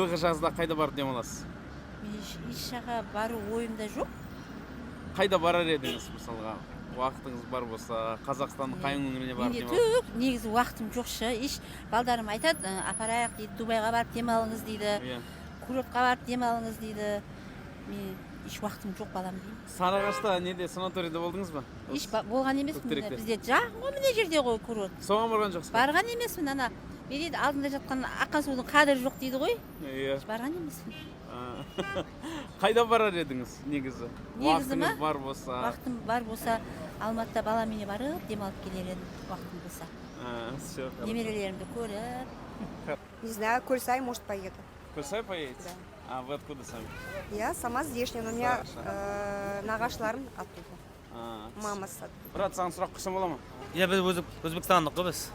Биылғы жазда қайда барып демаласыз? Мен еш жаққа бару ойымда жоқ. Қайда барар едіңіз, мысалға, уақытыңыз бар болса, Қазақстанның қай өңіріне барып Менде демаласыз? түк, негізі уақытым жоқ шы. Еш балдарым айтады: «Апарайық», – дейді, «Дубайға барып демалыңыз», – дейді, «Курортқа барып демалыңыз», – дейді. Мен еш уақытым жоқ, балам, деймін. Сарыағашта неде, санаторийде болдыңыз ба? Еш болған емеспін. Көктеректе. Бізде жақын ғой, мына жерде ғой курорт. Соған барған жоқсыз ба? Барған емеспін. Ана не дейді, алдында жатқан аққан судың қадірі жоқ дейді ғой. Барған емеспін. Қайда барар едіңіз негізі? Негізі ма? Уақытыңыз бар болса. Уақытым бар болса, Алматыда баламенен барып демалып келер едім, уақытым болса. А, всё, хорошо. Немерелерімді көріп. Не знаю, Кольсай, может, поеду. Кольсай поедете? Да. А вы откуда сами? Я сама здешняя, но у меня Хорошо. Нағашыларым оттуда. А. Мама оттуда. Брат, саған сұрақ қойсам бола ма? Иә, біз Өзбекстандық қой біз.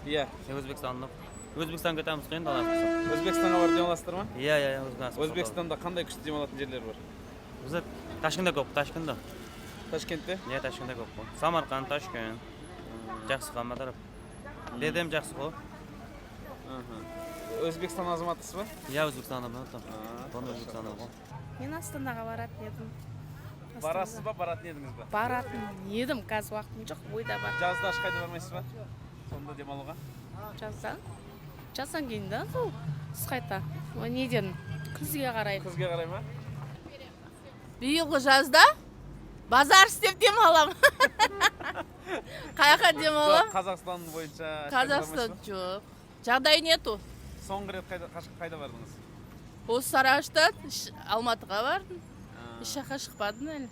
Иә. Иә, Өзбекстандық. Өзбекстанға кетеміз қой енді, алла қаласа. Өзбекстанға барып демаласыздар ма? Иә, Өзбекстан. Өзбекстанда қандай күшті демалатын жерлер бар? Бізде Ташкентте көп, Ташкентте. Ташкентте? Иә, Ташкентте көп қой. Самарқанд, Ташкент. Жақсы ғой ана тарап. Дедем жақсы ғой. Өзбекстан азаматысыз ба? Иә, Өзбекстан азаматы. А, Тон Өзбекстан ғой. Мен Астанаға баратын едім. Барасыз ба, баратын едіңіз ба? Баратын едім, қазір уақытым жоқ, ойда бар. Жазда ешқайда бармайсыз ба сонда демалуға? Жаздан, жаздан кейін да, сол түс қайта. Ой, неден, күзге қарай. Күзге қарай ма? Биылғы жазда базар істеп демаламын. Қай жаққа Жоқ, демаламын? Қазақстан бойынша ешқайда Қазақстан бармайсыз ба? жоқ, жағдай нету. Соңғы рет қайда, қайда бардыңыз? Осы Сарыағаштан Алматыға бардым. А, Еш жаққа шықпадым әлі.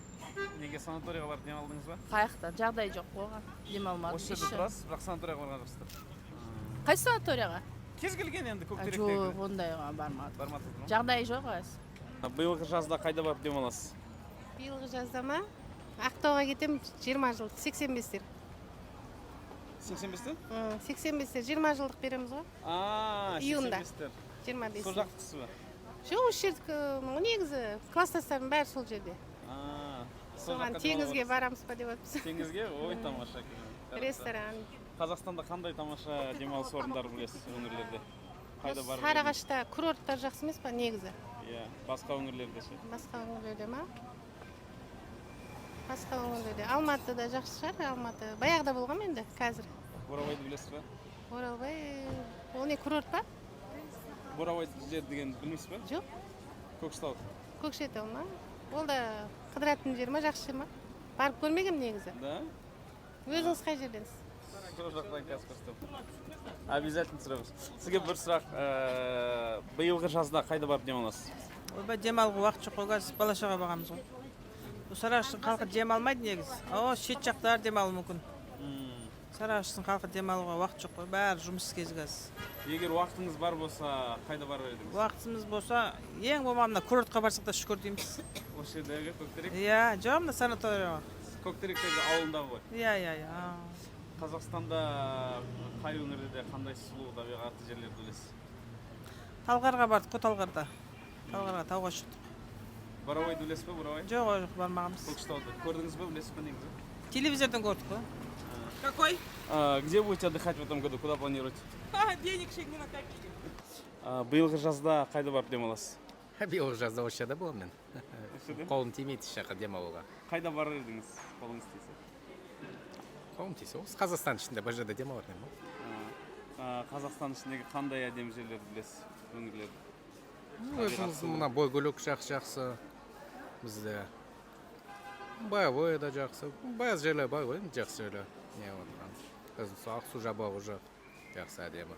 Неге, санаторийға барып демалдыңыз ба? Қай жақтан, жағдай жоқ қой оған, демалмадым. Осы Еш жерде жақ. тұрасыз, бірақ санаторийға барған жоқсыздар? Қай санаторияға? Кез келген енді, А, Көктеректегі. жоқ, ондайға бармадым. Бармадыңыз ба? Жағдай жоқ қазір. Биылғы жазда қайда барып демаласыз? Биылғы жазда ма? Ақтауға кетемін, 20 жыл, 85-тер. 85-те? 85-тер, 20 жылдық береміз ғой. А, Июньда. 85-тер. 25. Сол жақтысыз ба? Жоқ, осы жердікі негізі, класстастарым бәрі сол жерде. А, сол Соған жаққа теңізге демалуға барамыз ба деп жатырмыз. барасыз. Теңізге? Ой, тамаша екен. Ресторан. Қазақстанда қандай тамаша демалыс орындары білесіз, өңірлерде? Қайда барып едіңіз? Сарыағашта курорттар жақсы емес па негізі? Иә, басқа өңірлерде ше? Басқа өңірлерде ма? Басқа өңірлерде Алматыда жақсы шығар, Алматы. Баяғыда болғам енді, қазір. Бурабайды білесіз ба? Оралбай, ол не, курорт па? Бурабай жер деген білмейсіз ба? Жоқ. Көкшетау. Көкшетау ма? Ол да қыдыратын жер ма, жақсы жер ма? Барып көрмегенмін негізі. Да? Өзіңіз қай жерденсіз? Сол жақтан қазір көрсетемін. Обязательно түсіреміз. Сізге бір сұрақ. Биылғы жазда қайда барып демаласыз? Ойбай, демалуға уақыт жоқ қой қазір, бала шаға бағамыз ғой. Бұл Сарыағаштың халқы демалмайды негізі. О, шет жақтар демалуы мүмкін. Сарыағаштың халқы демалуға уақыт жоқ қой, бәрі жұмыс кезі қазір. Егер уақытыңыз бар болса, қайда барар едіңіз? Уақытымыз болса, ең болмағанда мына курортқа барсақ та шүкір дейміз. Осы жердегі Көктерек? Иә, жоқ, мына санаторийға. Көктеректегі ауылындағы ғой. Иә. Қазақстанда қай өңірде қандай сұлу табиғатты жерлерді білесіз? Талғарға бардық қой, Талғарда. Талғарға тауға шықтық. Бурабайды білесіз ба, Бурабай? Жоқ, бармағанбыз. Көкшетауды көрдіңіз ба, білесіз ба негізі? Телевизордан көрдік қой. Какой? А, где будете отдыхать в этом году? Куда планируете? Денег ще не накопили. А, биылғы жазда қайда барып демаласыз? Биылғы жазда осы жерде боламын мен. Осы жерде? Қолым тимейді еш жаққа демалуға. Қайда барар едіңіз, қолыңыз тисе? Қолым тисе, осы Қазақстан ішінде бір жерде демалатын едім ғой. А, Қазақстан ішіндегі қандай әдемі жерлерді білесіз, өңірлерді? Өзіміздің мына Бойкөлік жақ жақсы бізде, Боевое да жақсы, біраз жерлер бар ғой енді, жақсы жерлер не отырған. Өзіміз Ақсу, Жабағы жақ жақсы, әдемі.